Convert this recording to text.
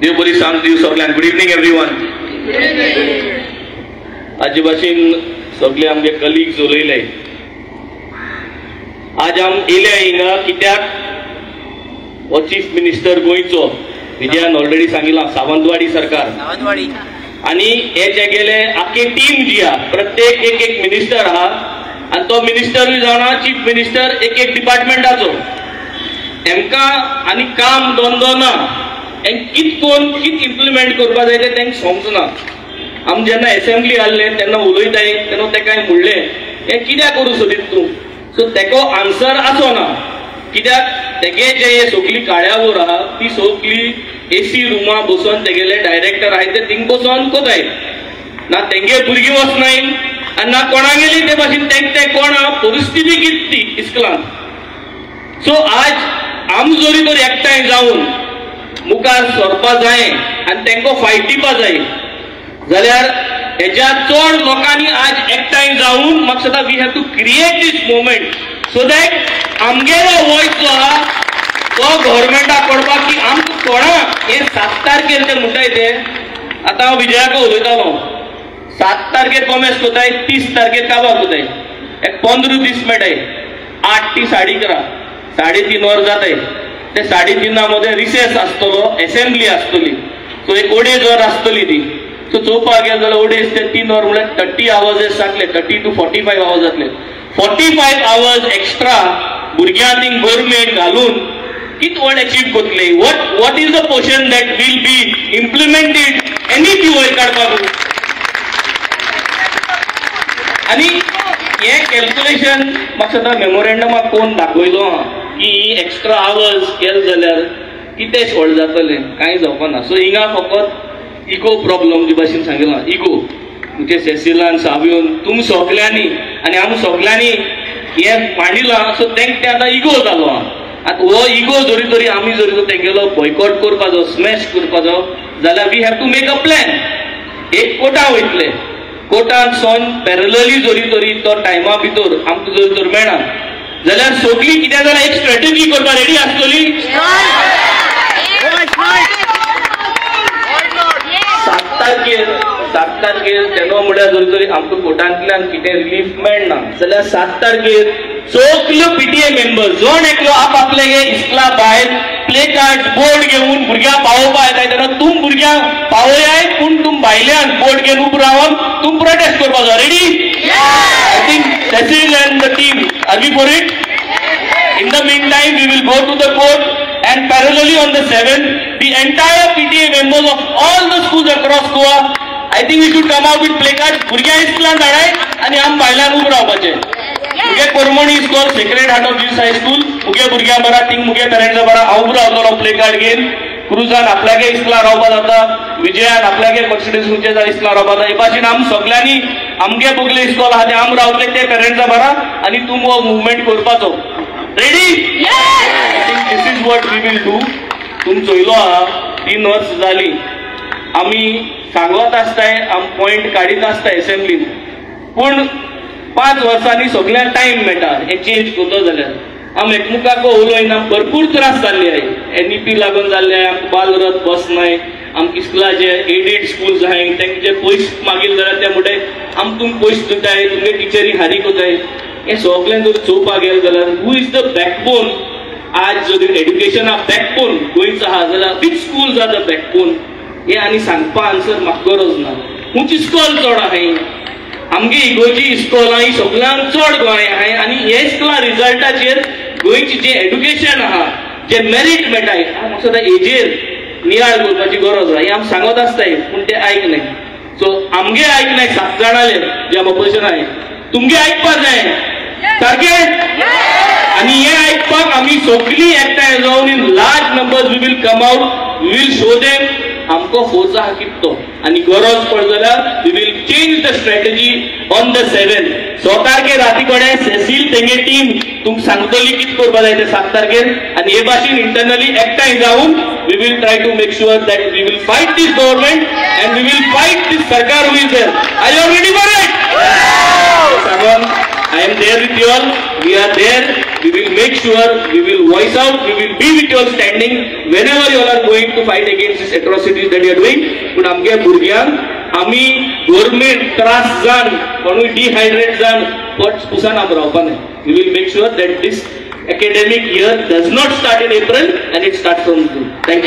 देव बरी सांग दिव सगळ्यांक. Good evening everyone. आजे भाशेन सगळे आमगे कलिग्स उलयले. आज आम येयले हिंगा कित्याक हो चीफ मिनिस्टर गोंयचो विजयान ऑलरेडी सांगिलां, सावंतवाडी सरकार आनी हे जे गेले आख्खी टीम जी आहा, प्रत्येक एक एक मिनिस्टर आहा आनी तो मिनिस्टरूय जावन आहा चीफ मिनिस्टर एक एक डिपार्टमेंटाचो. हेमकां आनी काम धंदो ना, कित कोण कित इम्प्लिमेंट करपा जाय तें तांकां समजना. आमी जेन्ना एसेंब्ली आहले तेन्ना उलयताय तेन्ना तेका म्हणलें हें कित्याक करूं सोदीत तूं, सो तेको आन्सर आसो ना. कित्याक तेगे जे हे सगळी कार्यावळ आहा ती सगळी एसी रुमा बसोन तेगेले डायरेक्टर आहाय ते थिंग बसोन कोताय ना, तेंगे भुरगीं वचनाय आनी ना कोणागेली ते भाशेन तेंक ते कोण आहा परिस्थिती कित ती इस्कलान. सो आज आम जरी तर एकठांय जावन मुखार सरपा जाय आनी तेंको फायट दिवपा जाय जाल्यार हेज्या चड लोकांनी आज एकठांय जावन म्हाका दिसता we have to create this movement so that आमगेलो वॉयस जो आहा तो गव्हर्मेंटाक कळपाक की आमकां कोणाक हे 7 तारखेर ते म्हणटाय ते. आतां हांव विजयाक उलयतालो, 7 तारखेर कॉमेस कोताय, 30 तारखेर काबार कोताय, एक 15 दीस मेळटाय. 8 ते 11:30 3:30 वर जाताय. ते 3:30 मदें रिसेस आसतलो, एसेंब्ली आसतली, सो एक 2.5 वर आसतली ती. सो चोवपाक गेले जाल्यार 2.5 ते 3 वर म्हळ्यार 30 आवर्स जातले, 30 to 45 hours जातले. 45 आवर्स एक्स्ट्रा भुरग्यांक थिंग गव्हर्मेंट घालून कित व्हड अचीव करतले? What is the portion that will be implemented any P वयर काडपाक? आनी हें कॅल्क्युलेशन म्हाका दिसता मेमोरेंडमाक कोण दाखयलो की ही एक्स्ट्रा आवर्स केले जाल्यार कितें व्हड जातलें, कांय जावपा ना. सो हिंगा फकत इगो प्रॉब्लम जे भाशेन सांगिलां, इगो म्हणजे सेसिलान सावयोन तुम सगल्यांनी आनी आम सगल्यांनी हें मांडिलां, सो तेंक तें आतां इगो जालो आहा. आतां हो इगो जरी तरी आमी जरी तो तेंगेलो बॉयकॉट करपाचो, स्मॅश करपाचो जाल्यार we have to make a plan. एक कोर्टां वयतले, कोर्टान सोन पॅरलली जरी तरी तो टायमा भितर आमकां जरी तर मेळना जाल्यार सगळीं कितें जाल्यार एक स्ट्रेटजी करपाक रेडी आसतली. 7 तारखेर तेन्ना म्हळ्यार जरी तरी आमकां कोर्टांतल्यान कितें रिलीफ मेळना जाल्यार 7 तारखेर सगल्यो पीटीए मेंबर्स जण एकलो आपआपले इस्कला भायर प्ले कार्ड बोर्ड घेवन भुरग्यांक पावोवपा येताय तेन्ना तुम भुरग्यांक पावयाय, पूण तुम भायल्यान बोर्ड घेवन उबो रावन तुम प्रोटेस्ट करपाचो. Ready? I think Cecil and the team are we for it? In the meantime we will go to the court and parallelly on the 7th the entire PTA members of all the schools across Goa, I think we should come out with placards. भुरग्यां इस्कलान धाडाय आनी आम भायल्यान उबो रावपाचें. मुगे Porvorim school, Sacred Heart of Jesus High School, मुगे भुरग्यां बरा थिंग मुगे पेरंट्सां बरा हांव उबो रावतलो प्ले कार्ड घेवन. क्रुजान आपल्यागे इस्कलान रावपा जाता, विजयान आपल्यागे कॉन्स्टिट्युन्सीच्या इस्कलान रावपा जाता. हे भाशेन आम सगल्यांनी आमगे बगले इस्कॉल आहा ते आम रावतले ते पेरंट्सां बरा आनी तूं हो मुवमेंट करपाचो. Ready? I think this is what we will do. तुम चोयलो आहा 3 वर्स जाली आमी सांगत आसताय, आम पॉयंट काडीत आसताय एसेंब्लीन, पूण 5 वर्सांनी सगळ्यांक टायम मेळटा हें चेंज करतो जाल्यार. आम एकमुखाक उलयना, भरपूर त्रास जाल्ले आहाय, एनईपी लागून जाल्ले आहाय, आमकां बालरथ बस नाय, आमकां इस्कुलाचे एडेड स्कूल्स आहाय तेंचे पयस मागील जाल्यार ते म्हणटाय आम तुम पयस दिताय, तुमगे टिचरी हारी कोताय. हें सगळें जर चोवपाक गेलें जाल्यार who is the backbone? आज जर एड्युकेशना बॅकबोन गोंयचो आहा जाल्यार which schools are the backbone? हें आनी सांगपा आन्सर म्हाका गरज ना. खंयची इस्कॉल चड आहाय? आमगे इगोजी इस्कॉलां ही सगळ्यांत चड गोंय आहाय आनी हे इस्कॉला रिजल्टाचेर गोंयची जें एड्युकेशन आहा, जे मेरीट मेळटाय, म्हाका दिसता हेजेर नियाळ करपाची गरज आहा. हें आमी सांगत आसताय पूण ते आयकनाय. सो आमगे आयकनाय 7 जाणांले जे आम ऑपोजिशन आहाय, तुमगे आयकपाक जाय सारकें. आनी हें आयकपाक आमी सगळीं एकठांय जावन in large numbers we will come out, we will show them आमकां फोर्स आहा कितें तो. आनी गरज पडली जाल्यार we will change the strategy on the 7th. 6 तारखेर राती कडेन सेसील तेंगे टीम तुमकां सांगतली कितें करपा जाय तें 7 तारखेर. आनी हे भाशेन इंटरनली एकठांय जावन we will try to make sure that we will fight this government and we will fight this sarkar who is there. Are you ready for it? सांगून I am there with you all, we are there. We will make sure, we will voice out, we will be with your standing whenever you are going to fight against this atrocities that you are doing. पूण आमगे भुरग्यांक आमी government त्रास जावन कोणूय dehydrate जावन पोट Pusan आमी रावपा न्हय. We will make sure that this academic year does not start in April and it starts from June. Thank you.